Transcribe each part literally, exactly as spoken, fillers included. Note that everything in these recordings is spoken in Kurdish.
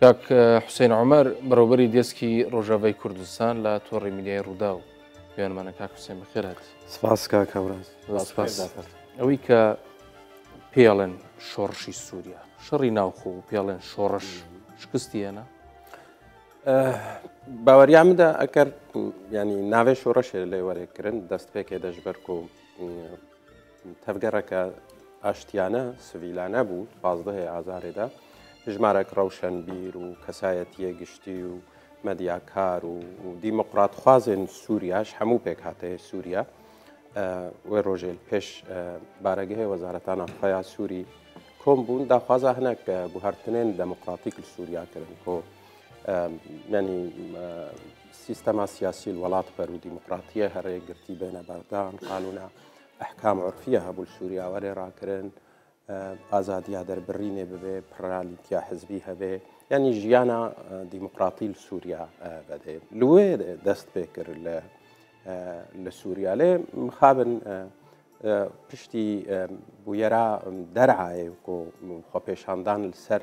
کاک، ئە، حوسێن عومەر، بەڕێوەبەری دێسکی ڕۆژاڤای کوردستان لە تۆڕی میدیای ڕووداو. پێوانمانە کاک حوسێن، بەخێر هات. سپاس کاک هەوراز. سپاس. سپاس. ئەوەی کە پێڵێن شۆڕشی سووریا، شەڕی ناوخۆ و پێڵێن شۆڕش شکستی هێنا؟ ئە، باوەریا من دە ئەکەر، یعنی، ناوێ شۆڕەشێ لێ وەرێ کرن، دەست پێکێ دەژبەر کو، تەڤگەرەکە ئاشتیانە، سڤیلانە بوو، پازدەهێ ئازارێدا. ژمارەک ڕەوشەنبیر و کەسایەتیە گشتی و مەدیاکار و، و دیموقراتخوازێن سووریاش، هەموو پێکهاتەیە سووریا، ئە، وێ ڕۆژێ پێش، ئە، بارەگەهێ وەزارەتانە خۆیا سووری کۆم بوون، داخوازا هەنێک، ئە، گوهرتنێن دموکراتیک لە سووریا کردن، کۆ، ئە، یعنی، ئە، سیستەما سیاسی وڵات بەر و دیموکراتیە هەرێ گرتی بێنە بەردان، قانونا ئەحکام عورفیە هەبوو لە سووریا وەرێ ڕاکردن، ئە، ئازادیا دەربڕینێ ببێ، پرالیتیا حزبی هەبێ، یعنی ژیانا، ئە، دیموکراتی لە سووریا، ئە، بەدێ. لوێ دەست پێ کرد لە، ئە، لە سووریا. لێ مخابن، ئە، ئە، پشتی، ئە، بویەرا دەرعایێ کو خۆپێشاندان لەسەر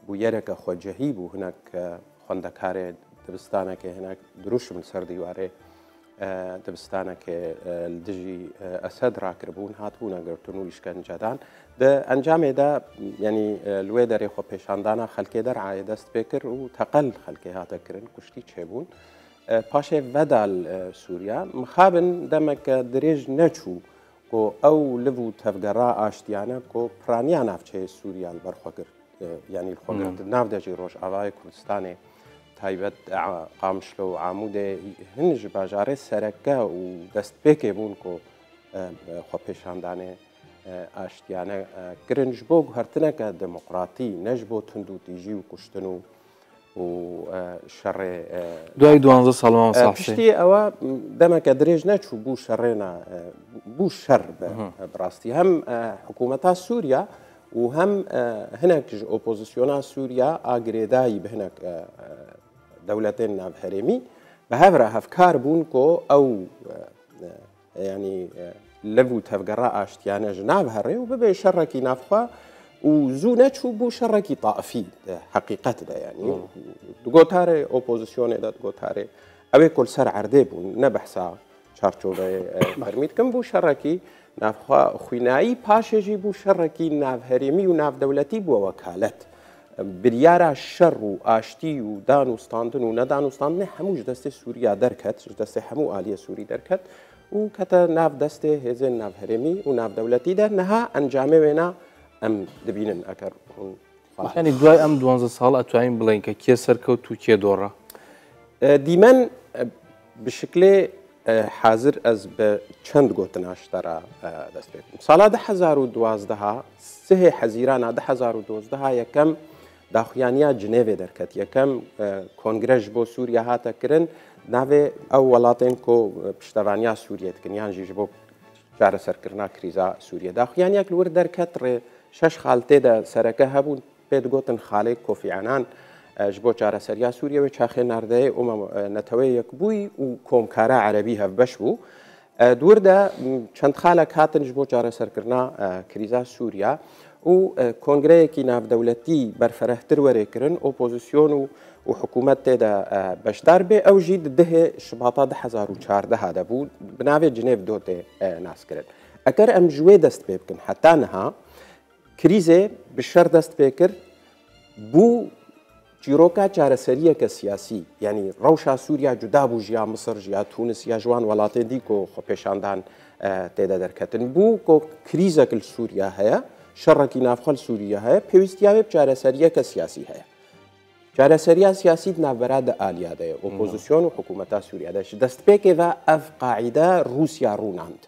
بویەرەکە خۆجەهی بوو، هەنێک، ئە، خوەندەکارێ دبستانەکێ، هەنێک دروشم لەسەر دیوارێ، ئە، دبستانەکێ، ئە، لە دژی، ئە، ئەسەد ڕاکربوون، هاتبوونە گرتن و ئیشکەنجەدان. دە ئەنجامێدا، یعنی، ئە، لوێ دەرێ خۆپێشاندانە خەلکێ دەرعایێ دەست پێ کرد و تەقەل خەلکێ هاتە کرن، کوشتی چێبوون. ئە، پاشێ ڤەدال، ئە، سووریا، مخابن دەمەکە درێژ نەچوو، کو ئەو لڤ و تەڤگەڕا ئاشتیانە کو پرانیا ناوچەیە سووریا لە بەرخۆ کرد، ئە، یعنی لە خۆ گرت. ناو دەژی ڕۆژاڤای کوردستانێ تایبەت، ئە، قامشلۆ و عامودێ هن ژ باژارێ سەرەکە و دەست پێکێ بوون کو، ئە، ئە، خۆپێشاندانێ، ئە، ئاشتیانە، ئە، کرن ژ بۆ گوهرتنەکە دموکراتی، نەژ بۆ تند و تیژی و کوشتن و و، ئە، شەڕێ، ئە، دوای دوانزە ساڵ مامۆستا ئە، حوسێن. پشتی ئەوە دەمەکە درێژ نەچوو بوو شەڕێنە، ئە، بوو شەر بە، بەڕاستی. هەم، ئە، حکوومەتا سووریا و هەم، ئە، هەنێک ژ ئۆپۆزیسیۆنا سووریا ئاگرێدایی بە هەنێک، ئە، ئە، دەولەتێن ناوهەرێمی بە هەڤرا هەڤکار بوون کو ئەو، ئە، ئە، یعنی، ئە، لەڤ و تەڤگەڕا ئاشتیانە ژ ناوهەڕێ و ببێ شەڕەکی ناوخوا و زوو نەچوو بوو شەڕەکی تائفی، ئە، حەقیقەت دە، یعنی، دگۆتارێ ئۆپۆزیسیۆنێ دە، دگۆتارێ ئەوێ کل سەر عەردێ بوون، نە بەحسا چارچۆڤەیە، ئە، فەرمی دکم بوو شەڕەکی ناوخوا خوینایی، پاشێژی بوو شەڕەکی ناوهەرێمی و ناودەولەتی بووە وەکالەت. بریارە شەڕ و ئاشتی و دان و ستاندن و نەدان و ستاندنێ هەموو ژ دەستێ سووریا دەرکەت، ژ دەستێ هەموو ئالیە سووری دەرکەت و کەتە ناو دەستێ هێزێن ناوهەرێمی و ناودەولەتی دە. نەها ئەنجامێ وێنا ئەم دبینن ئەکەر هون. یعنی دوای ئەم دوانزە ساڵ ئەتوانین بڵێن کە کێ سەرکەوت و کێ دۆڕە؟ ئە، دیمەن، ئە، بشکلێ، ئە، حازر ئەز بە چەند گۆتناش تەرا، ئە، دەست پێ بکەم. ساڵا دە هەزار و دوازدەها، سهێ حەزیرانە دە هەزار و دوازدەها یەکەم داخویانیا جنێڤێ دەرکەت. یەکەم، ئە، کۆنگرەش بۆ سووریا هاتە کرن، ناوێ ئەو وڵاتێن کو، ئە، پشتەوانیا سووریە دکن، یان ژیش بۆ چارەسەرکردنا کریزا سووریە. داخویانیەک لە ور دەرکەت ڕێ شەش خال تێدە سەرەکە هەبوون، پێ دگوتن خالەی کۆفی عەنان، ئە، ژ بۆ چارەسەریا سووریە وێ چاخێ ناردەیە ئومە، ئە، نەتەوەی یەکبووی و کۆمکارا عەرەبی هەڤبەش بوو. ئە، دووردا، م، چەند خالەک هاتن ژ بۆ چارەسەرکردنا، ئە، کریزا سووریا و، ئە، کۆنگرەیەکی ناودەولەتی بەرفەرەهتر وەرێ کرن، ئۆپۆزیسیۆن و، و حکوومەت تێدا، ئە، بەشدار بێ. ئەو ژی دهێ شباتا دە هەزار و چاردەها دەبوو، بناوێ جنێڤ دۆتێ، ئە، ناس کرن. ئەکەر ئەم ژوێ دەست پێ بکن، حتا نها کریزێ بە شەر دەست پێ کرد، بوو چیرۆکا چارەسەریەکە سیاسی، یعنی ڕەوشا سووریا جودا بوو ژیا مصر، ژیا تونس، یا ژوان وڵاتێ دی کو خۆپێشاندان، ئە، تێدە دەرکەتن. بوو کو کریزەک لە سووریا هەیە، شەڕەکی ناوخۆ لە سووریا هەیە، پێویستیاوێ بە چارەسەریەکە سیاسی هەیە. چارەسەریا سیاسی ناوبەرا دە ئالیادەیە، ئۆپۆزیسیۆن و حکوومەتا سووریادە. دەست پێکێ ڤە ئەڤ قاعیدە رووسیا ڕووناند.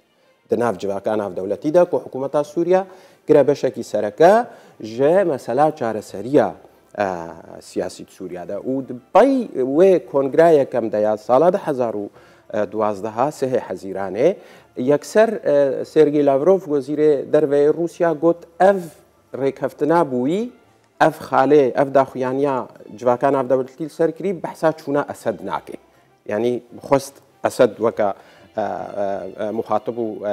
دە ناو جڤاکا ناودەولەتیدا کو حکوومەتا سووریا گرە بەشەکی سەرەکە ژە مەسەلا چارەسەریە، ئە، سیاسی سووریادا. و دبەی وێ کۆنگرا یەکەم دەیا ساڵا دە هەزار و دوازدەها سهێ حەزیرانێ یەکسەر، ئە، سێرگی لاڤرۆڤ وەزیرێ دەرڤەی رووسیا گوت ئەڤ ڕێکەفتنا بووی، ئەڤ خالێ، ئەڤ داخویانیا جڤاکا ناودەولەتی سەر کری، بەحسا چوونا ئەسەد ناکێ. یعنی خوست ئەسەد وەکە، e, e, e, muhatib û, e,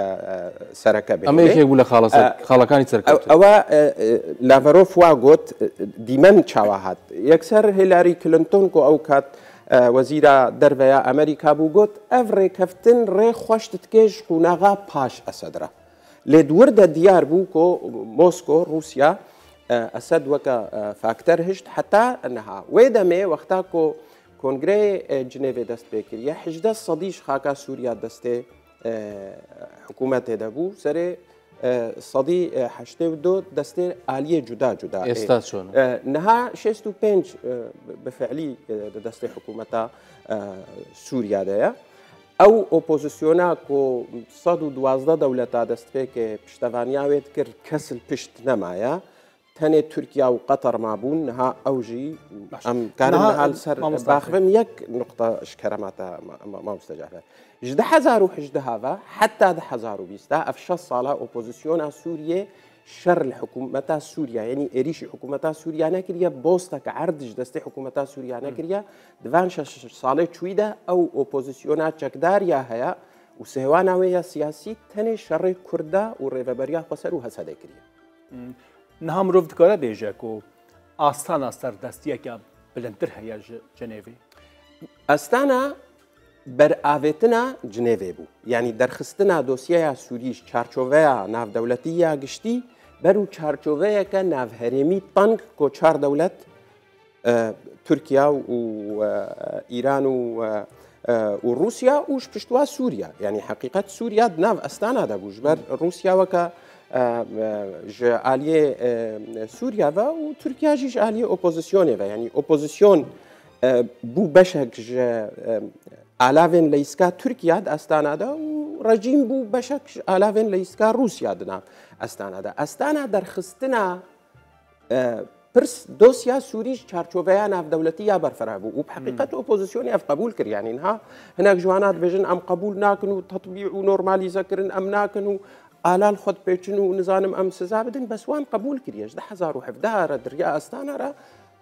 e, sereke bihêle. Em yekek bû lê xala ser, E, xalekî serkeftin. Ew, ewa, e, e, Lavrov wa got, e, dîmen çawa hat. Yekser Hillary Clinton ku ew kat, e, wezîra derve ya Amerîka bû, got, ev rêkeftin rê xweş didike ji qonaxa paş Esed re. Lê di wir de diyar bû ku Mosko, Rûsya, e, Esed weke, e, fakter hişt heta niha. Wê demê wexta ku Kongreyê, e, Cinêvê dest pê kiriye, hejdeh sedî ji xaka Sûriya destê, e, hikûmetê de bû, serê, e, sedî, e, heştê û du destê aliyê cuda cuda. Êsta çon? E, niha şêst û pênc, e, bi fiilî, e, di destê hikûmeta, e, Sûriya de ye. Ew opozisyona ku sed û duwazdeh dewleta destpêkê piştevaniya wê dikir, kes li pişt nemaye. Tenê Tirkiye û Qeter mabûn, niha ew jî Baş. em karin Niha, niha li ser mamosta baxivin yek nuqta ji keremata ma-, ma-, mamoste Cafer. Ji du hezar û hejdeh ve heta du hezar û bîst, ev şeş sala opozisyona Sûriyê şer li hikûmeta Sûriya, yanî êrîşî hikûmeta Sûriya nekiriye, bostek erd ji destê hikûmeta Sûriya nekiriye. Di van şeş salê çûyî de ew opozisyona çekdar ya heye û sêwana wê ya siyasî tenê şerê Kurda û Rêveberiya Xweser û H S D kiriye. Niha mirov dikare bêje ku Astana serdestiyeke bilindtir heye ji Cenêvê? Astana beravêtina Cinêvê bû. Yanî derxistina dosyeya Sûrî ji çarçoveya navdewletî ya giştî ber û çarçoveyeke navherêmî teng ku çar dewlet, e, Tirkiye û, e, Îran û, e, e, û Rûsya û ji piştwa Sûriya. Yanî heqîqet Sûriya di nav Astana de bû. Ji ber Rûsya weke, e, e, ji aliyê, e, Sûriya ve û Tirkiye jî ji aliyê opozisyonê ve. Yanî opozisyon, e, bû beşek ji, e, alavên leyîska Tirkiye di Astana de û rejîm bû beşek ji alavên leyîska Rûsya di nav Astana de. Astana derxistina, e, pirs dosya Sûrî ji çarçoveya navdewletî ya berfireh bû û bi heqîqet opozisyonê ev qebûl kir. Yanî niha hinek ji wana dibêjin em qebûl nakin û tetbî û normalîze kirin em nakin û ala li xwe dipêçin û nizanim em siza bidin, bes wan qebûl kiriye. Ji du hezar û hevdeh re di riya Astana re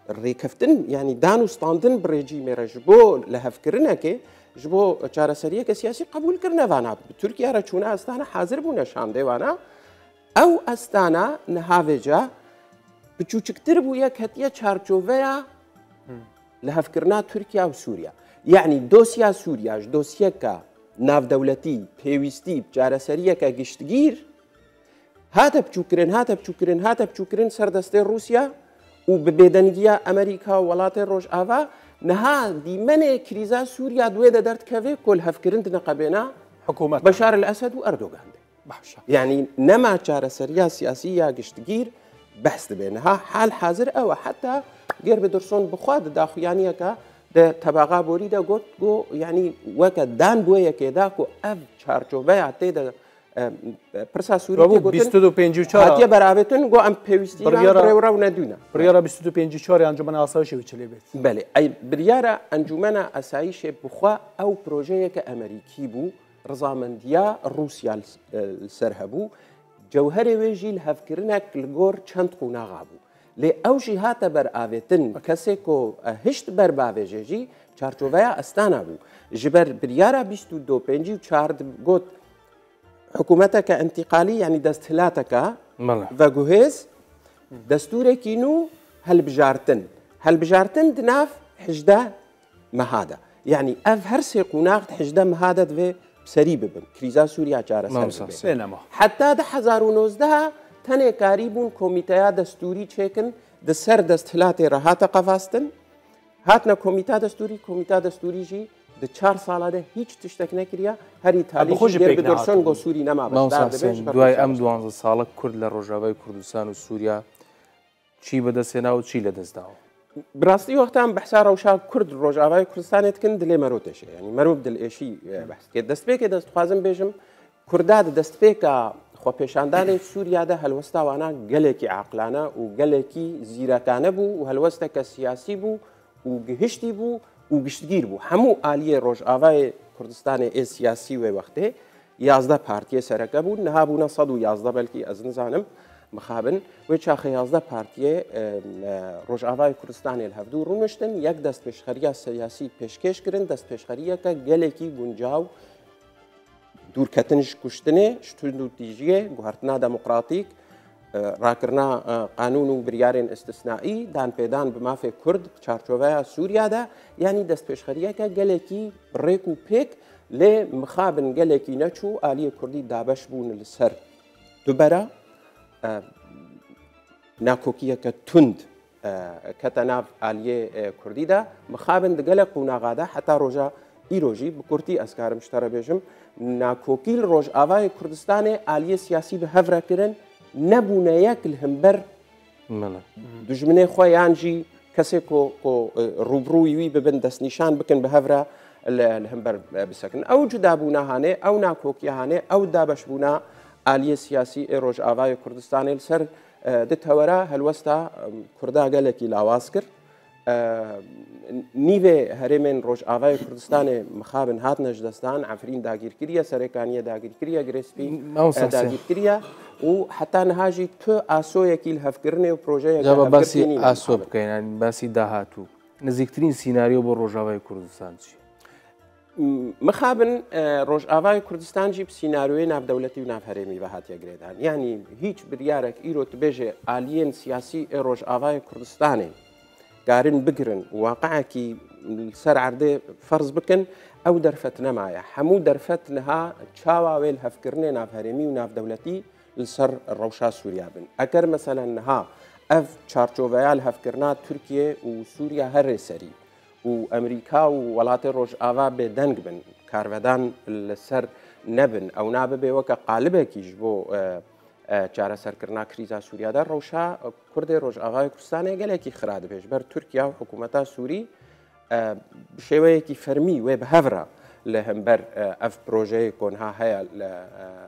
rêkeftin, yanî dan û standin bi rejîmê re ji bo lihevkirinekê, ji bo çareseriyeke siyasî qebûl kirine vana. Bi Tirkiye re çûne Astana hazir bûne şandê wana. Ew Astana niha vêca biçûçiktir bûye, ketiye çarçoveya lihevkirina Tirkiye û Sûriya. Yanî dosya Sûriya ji dosyeke navdewletî, pêwîstî, çareseriyeke giştgîr hate biçûkirin, hate biçûkirin, hate biçûkirin ser destê Rûsya û bi bêdengiya Amerîka û welatê Rojava niha dîmenê krîza Sûriya di wê de derdikeve ku lihevkirin dineqebêna Hikûmet. Beşar el-Esed û Erdogan de. Baş. Yanî nema çareseriya siyasî ya giştgîr behs dibe. Niha hal hazir ew e. Heta Gerbederson bi xwe di daxuyaniyeke de tebaxa borî de got, got, yanî weke dan bi wê yekê da ku ev çarçoveya tê de, e, pirsa Sûrî tê Rabû gotin, bîst û du pêncî û çar hatiye beravêtin, got em pêwîstî Biryara- rewrew nedûne. Biryara bîst û du pêncî û çar Encûmena Asayişê û çilê bêt. Belê, ey, biryara Encûmena Asayişê bi xwe ew projeyeke Amerîkî bû, rizamendiya Rûsya li, e, li ser hebû. Cewherê wê jî lihevkirinek li gor çend qonaxa bû. Lê ew jî hate beravêtin, kesê ku, e, hişt ber bavêje jî çarçoveya Astana bû. Ji ber biryara bîst û du pêncî û çar got, hikûmeteke întîqalî, yanî desthilateke Belê. veguhêz, destûrekî nû, helbijartin. Helbijartin di nav hejdeh meha de. Yanî ev her sê qonax di hejdeh meha de divê bi serî bibin. Krîza Sûriya çareser Mamosta bibe. Hüseyin. Sê nema. Heta du hezar û nozdeh tenê karîbûn komîteya destûrî çêkin, di ser desthilatê re hate qevastin. Hatine komîta destûrî, komîta destûrî jî di çar sala de hîç tiştek nekiriye. Herî talî bi xwe jî jî Gerbederson pêk nehatin. got Sûrî nema Mamosta beşdar dibe Hüseyin, ji ber duayê Rûsya. em duwanzdeh sala Kurd li Rojavayê Kurdistan û Sûriya çî bi dest hêna û çî li dest daw? Bi rastî wexta em behsa rewşa Kurd li Rojavayê Kurdistanê dikin, dilê mero têşe. Yanî mero bi dilêşî, e, behs dike. Destpêkê de ez dixwazim bêjim, Kurda di destpêka xwepêşandanê Sûriya de helwesta wana gelekî aqilane û gelekî zîrekane bû û helwesteke siyasî bû û gihiştî bû û giştgîr bû. Hemû aliyê Rojavayê Kurdistanê ê siyasî wê wextê yazdeh partiyê sereke bûn. Niha bûne sed û yazdeh belkî, ez nizanim, mixabin. Wê çaxê yazdeh partiyê, e, e, Rojavayê Kurdistanê li hevdû rûniştin. Yek destpêşxeriya siyasî pêşkêş kirin, destpêşxeriyeke gelekî guncaw dûrketin ji kuştinê, ji tund û tîjiyê, guhertina demokratîk, e, rakirina, e, qanûn û biryarên îstisnaî, danpêdan bi mafê Kurd di çarçoveya Sûriya de, yanî destpêşxeriyeke gelekî bi rêk û pêk, lê mixabin gelekî neçû, aliyê Kurdî dabeş bûn li ser du bera, e, nakokiyeke tund, e, kete nav aliyê, e, Kurdî de. Mixabin di gelek qonaxa de heta roja îro jî, bi kurtî ez karim ji te re bêjim, nakokî li Rojavayê Kurdistanê aliyê siyasî bi hev re kirin, nebûne yek li hember Mele. dijminê xwe yan jî kesê ku, ku, e, rûbirûyî wî bibin, destnîşan bikin, bi hev re li, li hember, e, bisekinin. Ew cudabûna hanê, ew nakokiya hanê, ew dabeşbûna aliyê siyasî ê Rojavayê Kurdistanê li ser, e, di tewera helwesta, em, Kurda gelekî lawaz kir. E, nîvê herêmên Rojavayê Kurdistanê mixabin hatine ji dest dan, Efrîn dagîr kiriye, Serêkaniyê dagîr kiriye, Girê Spî, Mamosta e, Husên. dagîr kiriye û heta niha jî tu asoyekî li hevkirinê û projeyeke Caba hevgirtî basî nîne aso mixabin. bikeyin, yanî basî dahatû. Nizîktirîn sînaryo bo Rojavayê Kurdistan çi? M-, mixabin, e, Rojavayê Kurdistan jî bi sînaryoyê navdewletî û navherêmî ve hatiye girêdan. Yanî hîç biryarek îro dibêje aliyên siyasî ê Rojavayê Kurdistanê karin bigirin û waqiekî li ser erdê ferz bikin, ew derfet nemaye. Hemû derfet niha çawa wê lihevkirinê navherêmî û navdewletî li ser rewşa Sûriya bin. Eger meselen niha ev çarçoveya lihevkirina Tirkiye û Sûriya here serî û Amerîka û welatê Rojava bêdeng bin, karvedan li ser nebin, ew nabibe weke qalibekî ji bo, e, e, çareserkirina krîza Sûriya de, rewşa Kurdê Rojavayê Kurdistanê gelekî xira dibe. Ji ber Tirkiye û hikûmeta Sûrî, e, bi şêweyekî fermî wê bi hev re li hember, e, ev projeyê ku niha heye li, e,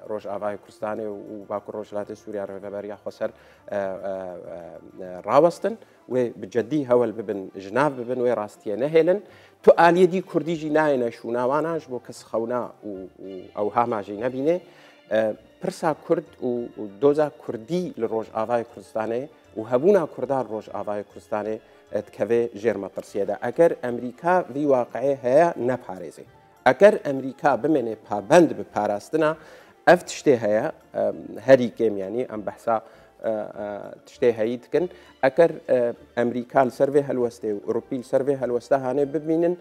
Rojavayê Kurdistanê û Bakur Rojhilatê Sûriya Rêveberiya Xweser, e, e, e, e, rawestin. Wê bi ceddî hewl bibin, ji nav bibin, wê rastiyê nehêlin. Tu aliyê dî Kurdî jî nayêne şûna wana, ji bo kes xewna û, û ewhama jî nebîne. E, pirsa Kurd û, û doza Kurdî li Rojavayê Kurdistanê û hebûna Kurdan Rojavayê Kurdistanê, e, dikeve jêr metirsiyê de. Eger Amerîka vî waqiê heye neparêze. Eger Amerîka bimêne pabend bi parastina, ev tiştê heye, em, herî kêm, yanî em behsa, e, e, tiştê heyî dikin. Eger, e, Amerîka li ser vê helwestê û Ewropî li ser vê helwesta hanê bibînin,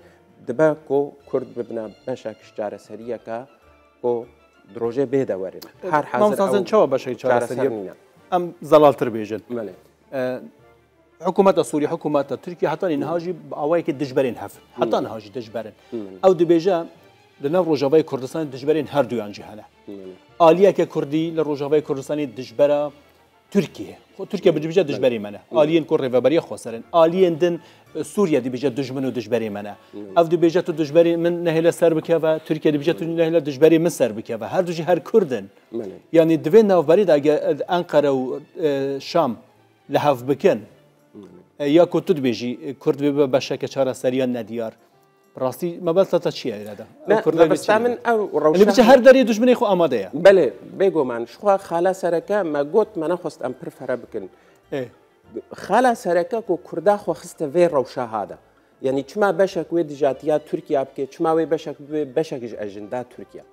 dibe ku Kurd bibine beşek ji çareseriyeke ku di rojê bê de werin. E, Her hazir Mamosta Husên, ew çawa beşek çareser çareseriyê? nîne. Em zelaltir bêjin. Belê. E, Hikûmeta Sûrî, hikûmeta Tirkiye hetanî niha jî bi awayekî dijberên hev in. Heta niha jî dijber in. Ew dibêje, li nav Rojavayê Kurdistanê dijberên her duyan jî hene. Aliyeke Kurdî li Rojavayê Kurdistanê dijbera Tirkiye. Xwe Tirkiye dibêje dijberê me ne. Aliyên ku Rêveberiya Xweser in. Aliyên din, e, Sûriye dibêje dijmin û dijberê me ne. Ev dibêje tu dijberê min nehêle ser bikeve, Tirkiye dibêje tu nehêle dijberê min ser bikeve. Her du jî her Kurd in. Belê. Yanî di vê navberî de eger Enqere û, e, Şam li hev bikin. E, ya ku tu dibêjî, e, Kurd bibe beşeke çareseriya nediyar. Bi rastî mebesta te çi ye êre de? Ne, Kurd mebesta min ew rewşa Li biçe her derê dijminê xwe amade ye. Belê, bêguman. Ji xwe xala sereke me got, me nexwest em pir fere bikin. Ê. Xala sereke ku Kurda xwe xiste vê rewşa ha de. Yanî çima beşek wê dijatiya Tirkiye bike, çima wê beşek bibe beşek ji ejenda Tirkiye?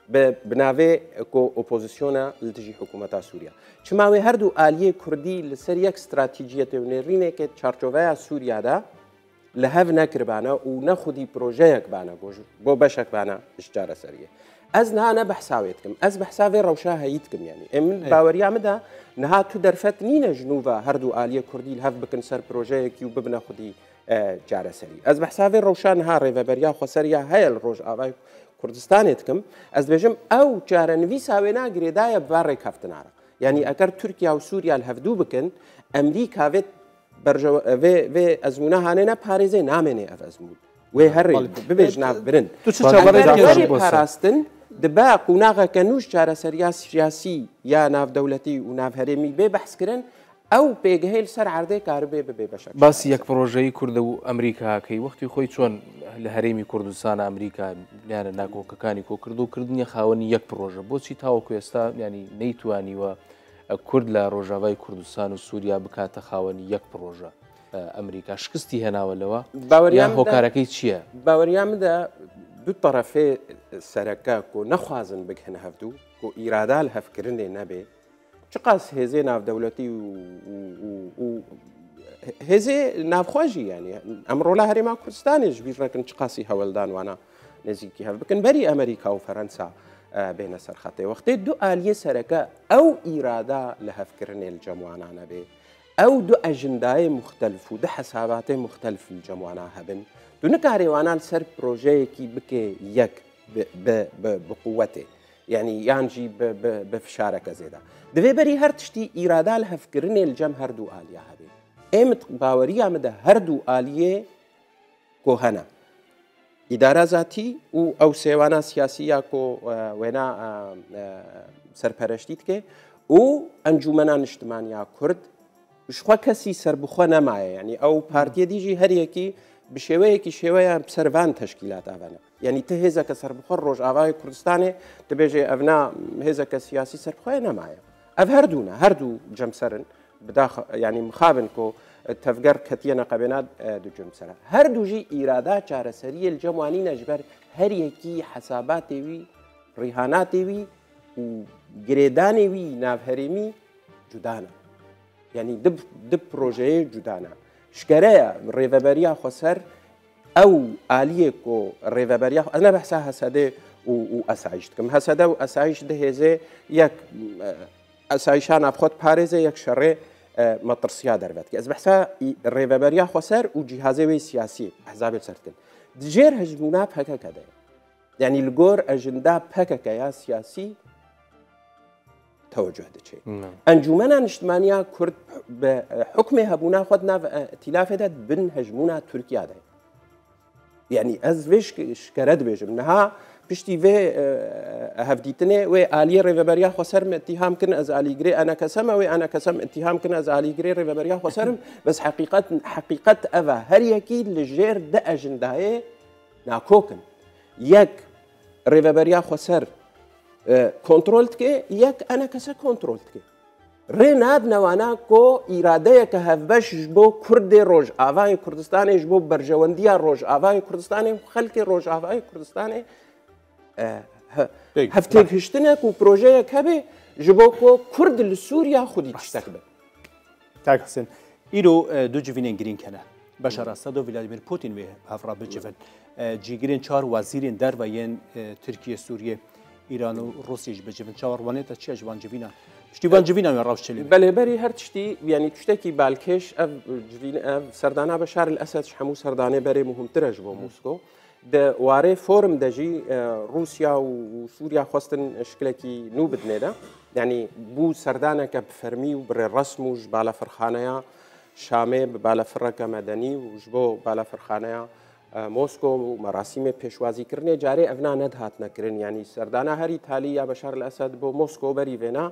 Bi, bi navê ku opozisyona li dijî hikûmeta Sûriye. Çima wê her du aliyê Kurdî li ser yek stratejiyetê û nêrîneke çarçoveya Sûriye de li hev nekiribane û ne xwedî projeyek bane ku ji bo beşek bane ji çareseriyê. Ez niha ne behsa wê dikim. Ez behsa vê rewşa heyî dikim, yanî. Ê min Ê. baweriya min de niha tu derfet nîne ji nû ve her du aliyê Kurdî li hev bikin ser projeyekî û bibine xwedî, e, çareserî. Ez behsa vê rewşa niha Rêveberiya Xweser ya heye li Rojavayê Kurdistanê dikim. Ez dibêjim, ew çarenivîsa wêna girêdaye bi van rêkeftina re. Yanî eger Tirkiye û Sûriye li hevdû bikin, Amerîka vê berjew-, vê, vê ezmûna hanê neparêzê, namêne ev ezmûn. Wê herê Belê. bibêj E, nav birin. tu çi Eger çaverê wê dikî? parastin, dibe qonaxeke nû ji çareseriya siyasî ya navdewletî û navherêmî bê behs kirin, ew pêgehê li ser erdê karibe bibe beşek Basî çareser. yek projeyî Kurd û Amerîka key wextî xwe çon li herêmî Kurdistan Amerîka, yani nakokekani ku Kurd û Kurd niye xawenî yek proje. Boçî tawa ku esta, yani neytwaniwe, e, Kurd la Rojavayê Kurdistan û Sûriya bikate xawenî yek proje? E, Amerîka şikistî henawe lewa? Baweriya Ya min de hokarekey çi ye? Baweriya min de du terefê sereke ku nexwazin bigihine hevdû, ku îrada li hevkirinê nebe, çiqas hêzê navdewletî û, û, û, û hêzê navxwe jî, yanî em rola Herêma Kurdistanê ji bîr nekin, çiqasî hewldan wana nêzîkî hev bikin, berî Amerîka û Ferensa, e, bêne ser xetê. Wextê du aliyê sereke ew îrada li hevkirinê li cem wana nebe, ew du ejindayê muxtelif û du hesabatê muxtelif li cem wana hebin, tu nikarê wana li ser projeyekî bike yek bi, bi, bi, bi quwetê. Yanî yan jî bi, bi, bi fişareke zêde. Divê berî her tiştî îrada li hevkirinê li cem her du aliya hebe. Ê min baweriya min de her du aliyê ku hene. Îdara zatî û ew sêwana siyasî ya ku, e, wêna, e, e, serpereştî dike û Encûmena Niştimaniya Kurd, ji xwe kesî serbixwe nemaye. Yanî ew partiyê dî jî her yekî bi şêweyekî şêweya bi ser van teşkîlata ve ne. Yanî ti hêzeke serbixwe Rojavayê Kurdistanê, tu bêjê ev na hêzeke siyasî serbixwe ye, nemaye. Ev her du ne, her du cemser in. Bidax-, yanî mixabin ku tevger ketiye neqebêna, e, du cemsera. Her du jî îrada çareseriyê li cem wanî ne, ji ber her yekî hesabatê wî, rîhanatê wî û girêdanê wî navherêmî cuda ne. Yanî di, di projeyê cuda ne. Ji kere ye rêveberiya xweser ew aliyê ku rêveberiya xwe, ez ne behsa H S D û, û esayîş dikim. H S D û esayîş di hêzê yek, e, esayîşa navxwe diparêze, yek şerê, e, metirsiya derve dike. Ez behsa î-, rêveberiya xweser û cîhazê wê siyasî, ehzabê li ser dikin. Di jêr hejmûna P K K de ye. Yanî li gor ejinda P K K ya siyasî tewecuh diçe. Ne. Encûmena Niştimaniya Kurd bi, e, hukmê hebûna xwe di nav, e, îtîlafê de di bin hejmûna Tirkiya de ye. Yanî ez vê şik-, şikere dibêjim. Niha piştî vê, e, hevdîtinê wê aliyê Rêveberiya Xweser min îtîham kirin, ez alîgirê E N K S me, wê E N K S min îtîham kirin, ez alîgirê Rêveberiya Xweser im. Bes heqîqet, heqîqet ev e. Her yekî li jêr di ejindayê nakok in. Yek Rêveberiya Xweser, e, kontrol dike, yek E N K S kontrol dike. Rê nadine wana ku îradeyeke hevbeş ji bo Kurdê Rojavayê Kurdistanê, ji bo berjewendiya Rojavayê Kurdistanê û xelkê Rojavayê Kurdistanê, e, he-, Peki, hevtêgihiştinek û projeyek hebe ji bo ku Kurd li Sûriya xwedî tiştek be. Kak Husên, îro, e, du civînên girîng hene. Beşar Esad û Vladimir Putin wê hev re bicivin. E, cîgirên çar wezîrên derve yên, e, Tirkiye, Sûriye, Îran û Rûsya jî bicivin. Çawa wan ê te çi ye ji van civînan? Piştî van civînan wê rewş çêlî be? Belê, berî her tiştî, yanî tiştekî balkêş, ev civîn, ev serdana Beşar el Esed ji hemû serdanê berê muhimtir e ji bo Moskow. Di warê forum de jî, e, Rûsya û, û Sûriya xwestin şikilekî nû bidinê de. Yanî bû serdaneke bi fermî û bi rêresm û ji balafirxaneya Şamê bi balafireke medenî û ji bo balafirxaneya, e, Moskow û merasîmê pêşwazîkirinê carê evna nedihatine kirin. Yanî serdana herî talî ya Beşar el Esed bo Moskow berî vêna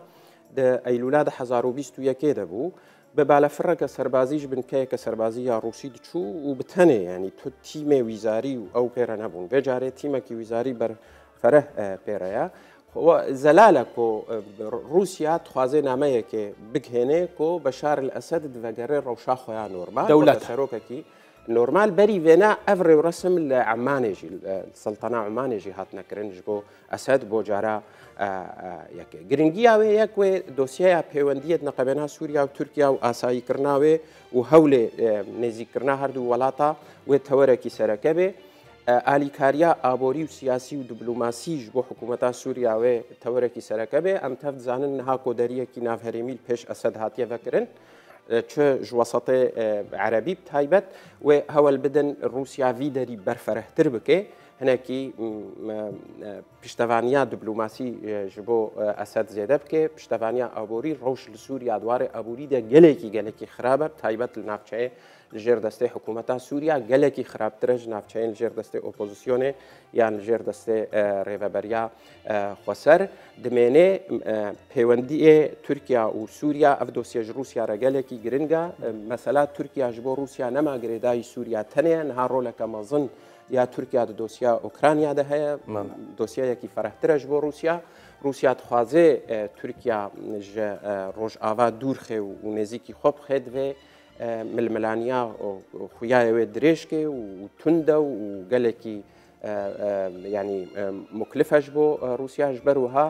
di Eylûla du hezar û bîst û yekê de bû. Bi balafireke serbazî ji bin keyeke serbazî ya Rûsî diçû û bi tenê, yanî tu tîmê wîzarî û ew pê re nebûn. Vê carê tîmekî wîzarî berfereh, e, pê re ye. Xwe zelal e ku, e, Rûsya dixwaze nameyekê bigihêne ku Beşar el Esed divegere rewşa xwe ya normal, Dewlet. weke serokekî normal. Berî vêna ev rêwresim li Emanê jî, li Seltana Emanê jî hatine kirin ji bo Esed bo cara, e, e, yekê. Giringiya wê yek wê dosyeya pêwendiyê di neqebêna Sûriya û Tirkiya û asayîkirina wê û hewlê, e, nêzîkkirina her du welata wê tewerekî sereke bê. E, alîkariya aborî û siyasî û diplomasî ji bo hikûmeta Sûriya wê tewerekî sereke bê. Em tev dizanin niha koderiyekî navherêmî li pêş Esed hatiye vekirin. E, çi ji wesetê, e, erebî bi taybet, wê hewel bidin Rûsya vî derî berferehtir bike, hinekî, m, m, e, piştevaniya diplomasî, e, ji bo, e, Esed zêde bike, piştevaniya aborî, rewş li Sûriya di warê aborî de gelekî, gelekî xirab e, bi taybet li navçeyê li jêr destê hikûmeta Sûriya, gelekî xirabtir e ji navçeyên li jêr destê opozisyonê yan li jêr destê, e, rêveberiya, e, xweser. Dimêne, e, pêwendiyê Tirkiya û Sûriya, ev dosye ji Rûsya re gelekî giring e. E, mesela Tirkiya ji bo Rûsya nema girêdayî Sûriya tenê ye, niha roleke mezin ya Tirkiya di dosya Ukrayna de heye. Mem. Dosyeyekî ferehtir e ji bo Rûsya. Rûsya dixwaze, e, Tirkiya ji, e, Rojava dûr xe û, û nêzîkî xwe bixe, divê, e, milmilaniya, o, o, xuya ye wê dirêj ke û, û tund e û gelekî, e, e, yanî, e, muklif e ji bo, e, Rûsya. Ji ber wiha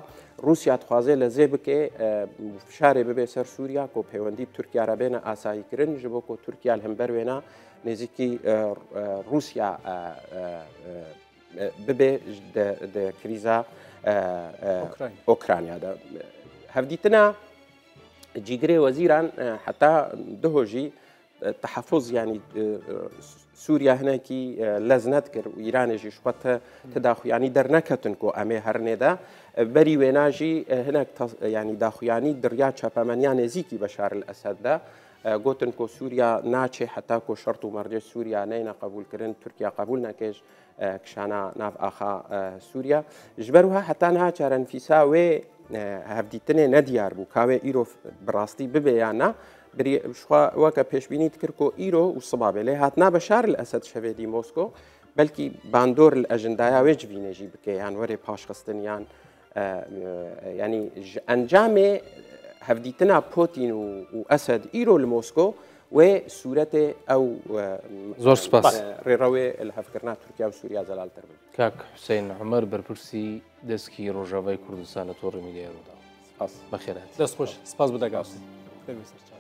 Rûsya dixwaze lezê bike, e, fişarê bibe ser Sûriya, ku peywendî bi Tirkiya re bêne asayikirin, ji bo ku Tirkiya li hember wêna nêzîkî, e, e, Rûsya, e, e, e, e, bibe di, di krîza, e, e, Ukrayna. Ukrayna de. Hevdîtina cîgirê wezîran, e, heta duho jî, e, tehefuz, yanî, e, e, Sûriya hinekî, e, lez nedikir û Îranê jî ji xwe ti, ti daxuyanî derneketin ku em ê herinê de. E, berî wêna jî, e, hinek tas-, e, yanî daxuyanî di riya çapemeniya nêzîkî Beşar el Esed de, e, gotin ku Sûriya naçê heta ku şert û mercê Sûriya neyne qebûlkirin, Tirkiye qebûl neke ji, e, kişana nav axa, e, Sûriya. Ji ber wiha heta niha çarenivîsa wê, e, hevdîtinê nediyar bû, ka wê îro bi rastî bibe ya na. Birî-, ji xwe weke pêşbînî dikir ku îro û siba bê. Lê hatina Beşar el Esed şevê dî Mosko, belkî bandor li ejendaya wê civînê jî bike, yan were paşxistin, yan, e, e, yanî ji encamê hevdîtina Putin û, û Esed îro li Mosko wê sûretê ew, e, Zor spas. e, rêrewê li hevkirina Tirkiye û Sûriya zelaltir bin. Kak Hüseyin Umer, berpirsî deskî Rojavayê Kurdistan li Torê Medyayê Rûdaw. Spas. Bexêr hatî. Dest xweş. Spas bo deka. Spas. Dengê ser çav.